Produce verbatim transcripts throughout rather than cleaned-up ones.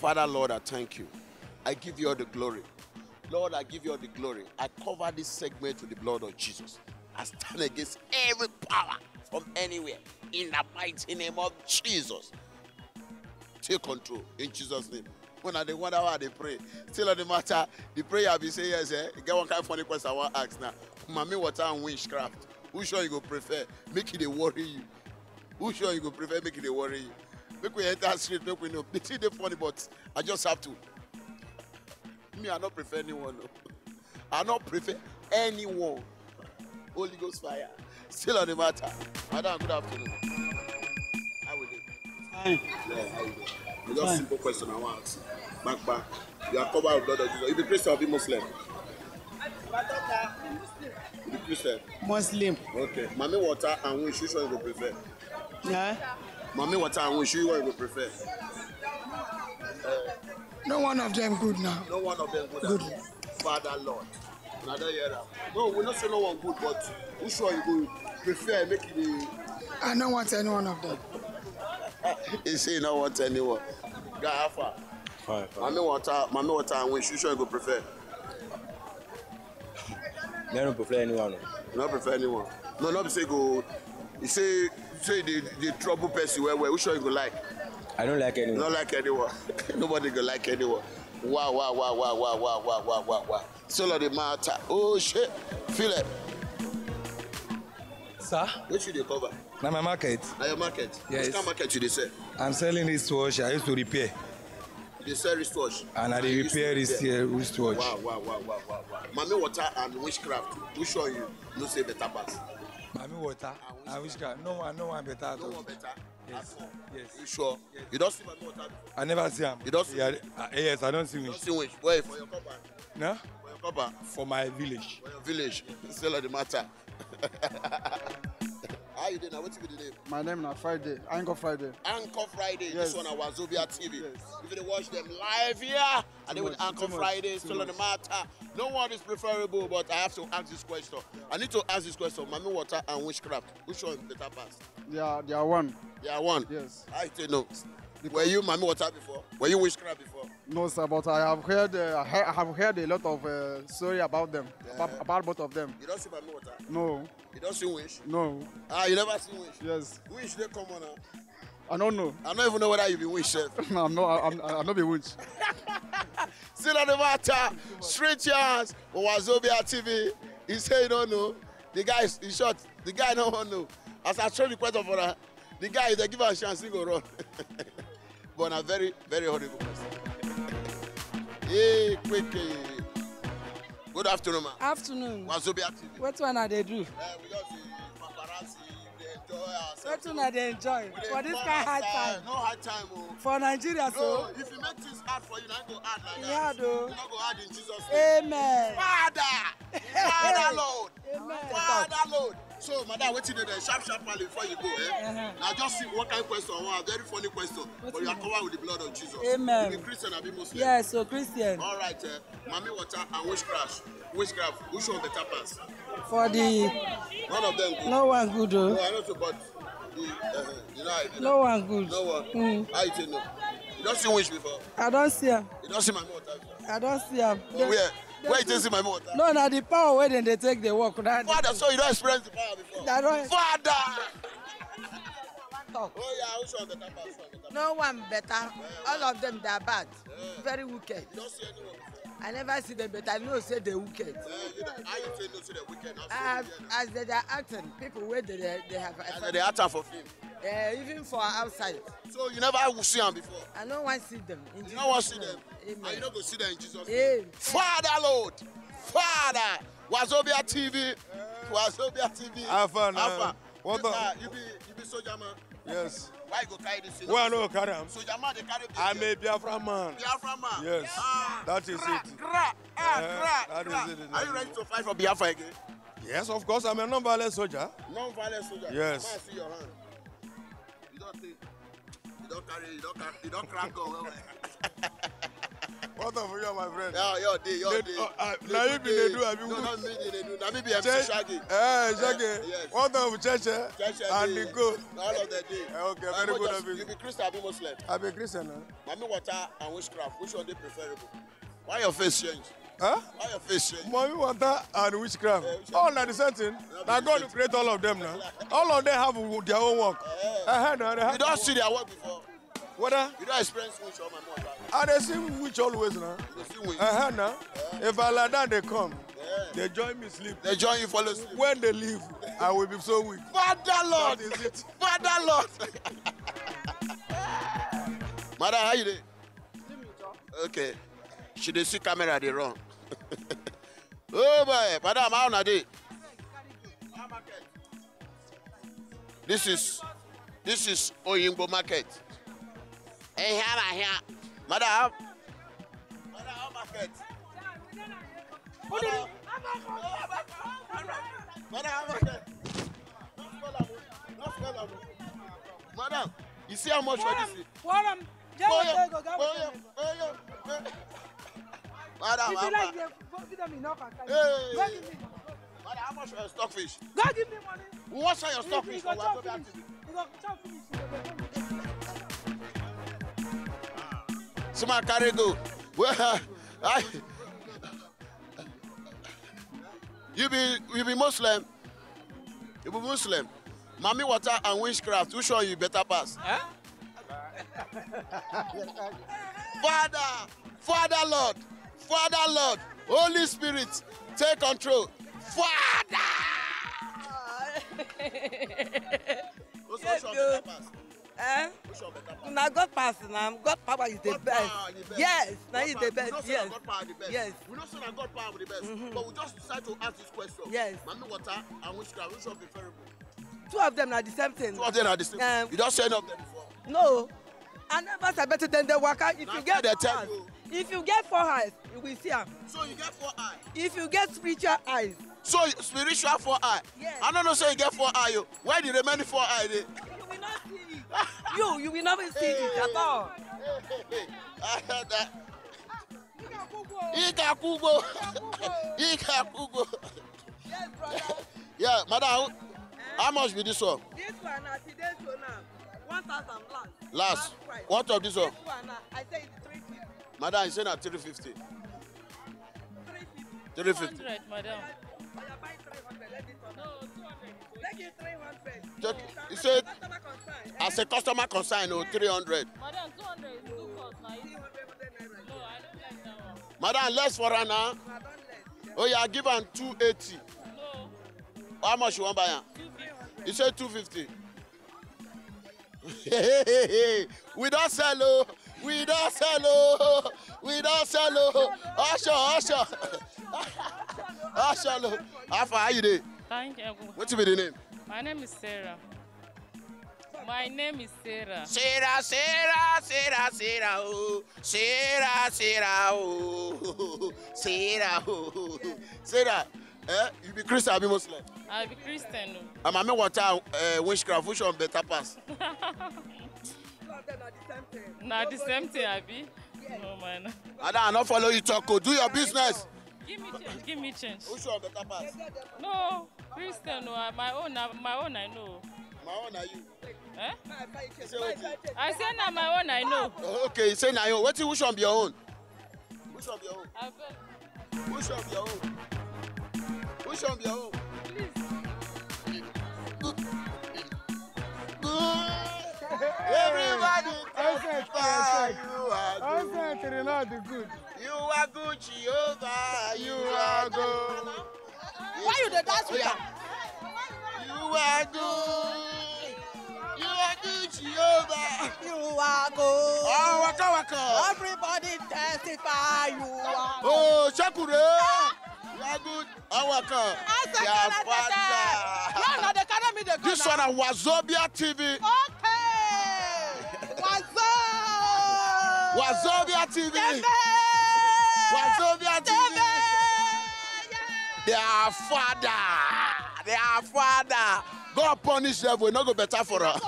Father, Lord, I thank you. I give you all the glory. Lord, I give you all the glory. I cover this segment with the blood of Jesus. I stand against every power from anywhere in the mighty name of Jesus. Take control in Jesus' name. When I dey wonder why I dey pray, still on the matter, the prayer I be say yes, eh? E get one kind funny question I wan ask now. Mami water and witchcraft. Which one you go prefer? Make e dey worry you. Which one you go prefer? Make e dey worry you. Make we enter street, make we know. The thing dey funny, but I just have to. Me, I no prefer anyone. No. I no prefer anyone. Holy Ghost fire. Still on the matter. Madam, good afternoon. How we dey? Fine. Yeah, how you dey? You just simple question I want to ask. Back, back. You are covered with blood of Jesus. You be Christian or be Muslim? You be Christian? Muslim. Okay. Mami water and wish, which one you go prefer? Yeah. Mami water and wish, which one you go prefer? No one of them good now. No one of them good. Good. Father Lord. Una don hear am. No, we no say no one good, but which one you go prefer make e dey? I no want any one of them. He say he no want anyone. Guy, how far? Fine, fine. Mami water, mami water and wish, which one you go prefer? Me, I no prefer anyone. No prefer anyone. No, no be say go. You say say they they trouble person well well. Which one you go like? I don't like anyone. No like anyone. Nobody go like anyone. Wow, wow, wow, wow, wow, wow, wow, wow, wow, wow. Still on the matter. Oh shit. Feel it. Sir? Which you dey cover? Na my market. Na your market? Yes. Which kind of market you dey sell? I'm selling wristwatch. I used to repair. You dey sell wristwatch? And I dey repair wrist, uh, wristwatch. Wow, wow, wow, wow, wow, wow. Mami water and witchcraft. Which one you know say better pass? Mami water and witchcraft. No one, no one better. No one better. Yes. Yes. You sure? Yes. You don see Mami water before? I never see am. You don see? Yeah, uh, yes, I don see. You don see which? Where, for your compound? No? For your compound? For my village. For your village. Still on the matter. How you dey now? Wetin be the name? My name na Friday. Anchor Friday. Anchor Friday. Yes. This one na Wazobia T V. Yes. If you dey watch them live here, I dey with Anchor Friday. Still on the matter. No one is preferable, but I have to ask this question. I need to ask this question. Mami water and witchcraft. Which one better pass? They are, they are one. They are one. Yes. I take no. Were you Mami water before? Were you witchcraft before? No, sir, but I have heard, uh, I ha-, I have heard a lot of, uh, story about them, about, about both of them. You don see Mami water? No. You don see wish? No. Ah, you never see wish? Yes. Wish dey common now. I don't know. I don't even know whether you be wish sef. No, I'm not. I'm, I, I no be wish. Still on the matter. Street Yarns, Wazobia T V. He say he don't know. The guy is, in short, the guy no wan know. As I throw the question for her, the guy, if they give her a chance, he go run. But na very, very horrible person. Hey, quick. Eh. Good afternoon, ma. Afternoon. Wazobia T V. Wetin una dey do? Eh, we just dey paparazzi, dey enjoy ourselves. Wetin una dey enjoy for this kind hard time? No hard time o. For Nigeria so. No, if you make things hard for you, na go hard like that. Yeah, though. You no go hard in Jesus' name. Amen. Father, Father Lord. Amen. Father Lord. So, madam, wetin dey there? Sharp, sharp, pale before you go, eh? Uh-huh. Now just see what kind of question I want. Very funny question. But you are covered with the blood of Jesus. Amen. You be Christian, abi Muslim? Yes, so Christian. All right, eh? Mami water and witchcraft. Witchcraft. Which one better pass? For the. None of them good. No one good, oh. No, I know so, but the, uh, you know, I, you know. No one good. No one. Mm. How you take no? You don see witch before? I don see am. You don see Mami water before? I don see am. For where? Where you take see Mami water? No, na the power wey dem dey take dey work. Father, so you don experience the power before? I don. Father! Oh yeah, which one better pass? Which one better pass? No one better. All of them, they are bad. Yeah. Very wicked. You don see anyone before? I never see them, but I know say they wicked. Eh, you know, how you take know say they wicked? As they are acting, people wey dey, they, they have. As they act am for film. Eh, even for outside. So you never see am before? I no wan see them. You no wan see them? Amen. And you no go see them in Jesus' name. Father Lord, Father, Wazobia T V, Wazobia T V. Alpha now. Alpha. What the? You be, you be soldier man. Yes. Why you go carry this thing? Why I no carry am? Soldier man dey carry. I'm a Biafra man. Biafra man. Yes. Ah, that is it. Gra, ah, eh, gra, that is it. Are you ready to fight for Biafra again? Yes, of course. I'm a non-violent soldier. Non-violent soldier. Yes. Man, see your hand. You don take. You don carry. You don carry. You don crack gun well well. What of you, my friend? Yeah, your day, your day. Na you be dey do, abi? No, not me dey do. Na me be M C Shaggy. Eh, Shaggy. What of Cheche and the go? All of the day. Okay, very good of you. You be Christian, abi Muslim? I be Christian now. Mami water and witchcraft, which one dey preferable? Why your face change? Huh? Why your face change? Mami water and witchcraft. All na the same thing. Na God create all of them now. All of them have their own work. Uh-huh, no, they have You don see their work before? Whether You don experience witch or Mami water? I dey see witch always now. You dey see witch? Uh-huh, now. If I lie down, they come. They join me sleep. They join you follow sleep. When they leave, I will be so weak. Father Lord! That is it. Father Lord! Madam, how you dey? Okay. She dey see camera dey run. Oh boy, madam, how una dey? This is this is Oyingbo market. Eh, here na here. Madam, how, madam, how market? Madam, madam, how market? No spoil am o. No spoil am o. Madam, you see how much for this thing? Forum. Oyo, oyo, oyo, oyo. Madam, If how you like, much? you go give them enough and Hey. Go give me. Madam, how much for your stockfish? Go give me money. We wan sell your You stockfish go for chop Wazobia finish. T V. You go chop finish. You go get money. Small carry go. Well, I, you be you be Muslim. You be Muslim. Mami water and witchcraft. Which one you better pass? Eh? Father, Father Lord, Father Lord, Holy Spirit, take control. Father. Which one better pass? Eh? Which one better pass? Na God pass na God power is the God best. Power, the best. Yes, na God is power. the We know best. say Yes. Na God power the best. Yes. We know say na God power the best. But we just decide to ask this question. Yes. Mami water and witchcraft, which one preferable? Two of them are the same thing. Two of them are the same. Um, You don't say any of them before. No. I never said better than the worker. If Na you get they four tell eyes, you. If you get four eyes, you will see am. So you get four eye. If you get spiritual eyes, So spiritual four eye. Yes. I don't know say you get four eye. Oh. Where the remaining four eye dey? You will not see it. You, you will not see it at all. Ikakugo. Ikakugo. Yes, brother. Yeah, madam. How much be this one? This one na today so now. One thousand last. Last. Price. What of this one? This one na, I say it's three fifty. Madam, you say na three fifty. Three fifty. Three fifty. Hundred, madam. Oya, buy three hundred. Let me turn. No, two hundred. Make it three hundred. Just, you say Customer concern. as a customer concern, oh, three hundred. Madam, two hundred is too cost now. Three hundred naira. No, I don't like that one. Madam, less for her now. I don't let. Oh, yeah, give am two eighty. No, How much you wan buy am? two fifty. You say two fifty. We don sell o. We don sell o. We don sell o. Usher, usher. Usher o. How far, how you dey? Thank you. Wetin be the name? My name is Sarah. My name is Sarah. Sarah, Sarah, Sarah, Sarah o. Sarah, Sarah o. Sarah o. Sarah, eh, you be Christian, abi Muslim? I be Christian. No. And Mami water, eh, witchcraft, which one better pass? Two of them are the same thing. Na the same thing, abi? No, man. Ada, I no follow you talk o. Do your business. Give me change. Give me change. Which one better pass? No, Christian. No, I- my own. Na my own. I know. My own na you. Eh? Say wetin? I say na my own. I know. Okay, you say na your own. Wetin, which one be your own? Which one be your own? I beg. Which one be your own? Which one be your own? Please. Good. Everybody Outside, testify outside. you are good. Outside, Renaldo, good. You are good, Jehovah. You are good. Why you dey dance with am? You are good. You are good, Jehovah. You are good. Oh, waka waka. Everybody testify you are. Oh, Shakure. You are good. Oh, waka. Their father. No, no, they carry me. They go This now. One na Wazobia T V. Okay. What's up? Wazobia T V. Tebe. Wazobia T V. Tebe. Their father. Their father. God punish devil. E no go better for am.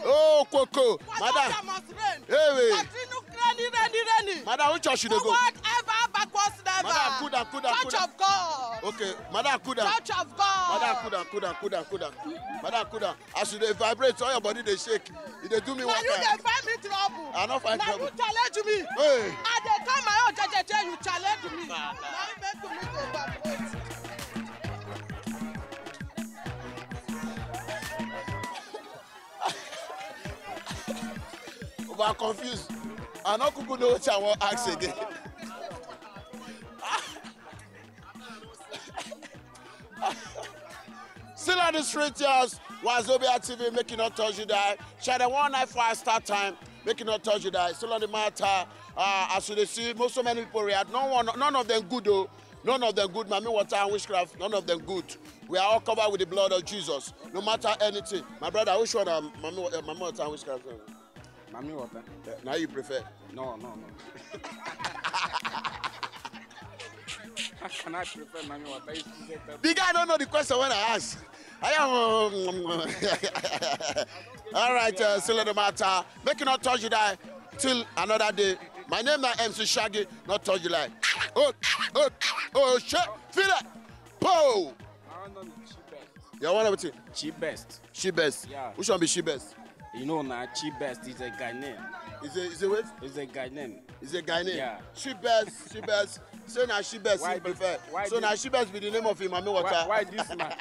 Oh, Koko. Madam. Must rain. Hey, wait. Continue Ready, ready, ready. Madam, which church you dey go? Forward ever, backwards never. Madam, cool down, cool down, cool Church down. of God. Okay, madam, cool down. Church of God. Madam, cool down, cool down, cool down, cool down. Madam, cool down. As you dey vibrate, all your body dey shake. You dey do me Na one you kind. dey find me trouble. I no find Na trouble. you challenge me. Hey. I dey come my own jejeje, you challenge me. Na you make me dey vibrate. Over confused. I no kuku know what I wan ask again. Still on the street, yes. Wazobia T V, make you not touch you die. Channel one nine five start time, make you not touch you die. Still on the matter. Uh, as you dey see, most so many people react. No one, none of them good though. None of them good. Mami water and witchcraft, none of them good. We are all covered with the blood of Jesus. No matter anything. My brother, which one are Mami, uh, Mami water and witchcraft? Mami water. Uh, now you prefer? No, no, no. How can I prefer Mami water? The guy don't know the question when I ask. I am. All right, uh, still on the matter. Make you not touch you die till another day. My name na M C Shaggy, not touch you like. Oh, oh, oh, shit, feel it. Po! Your one everything. Cheapest. Cheapest. Yeah. Which one be cheapest? You know na cheapest is a guy name. Is a is a what? Is a guy name. Is a guy name. Yeah. Cheapest, cheapest. Say na cheapest Why you this- prefer. why So this- na cheapest be the name of him mami water. Why, why this man?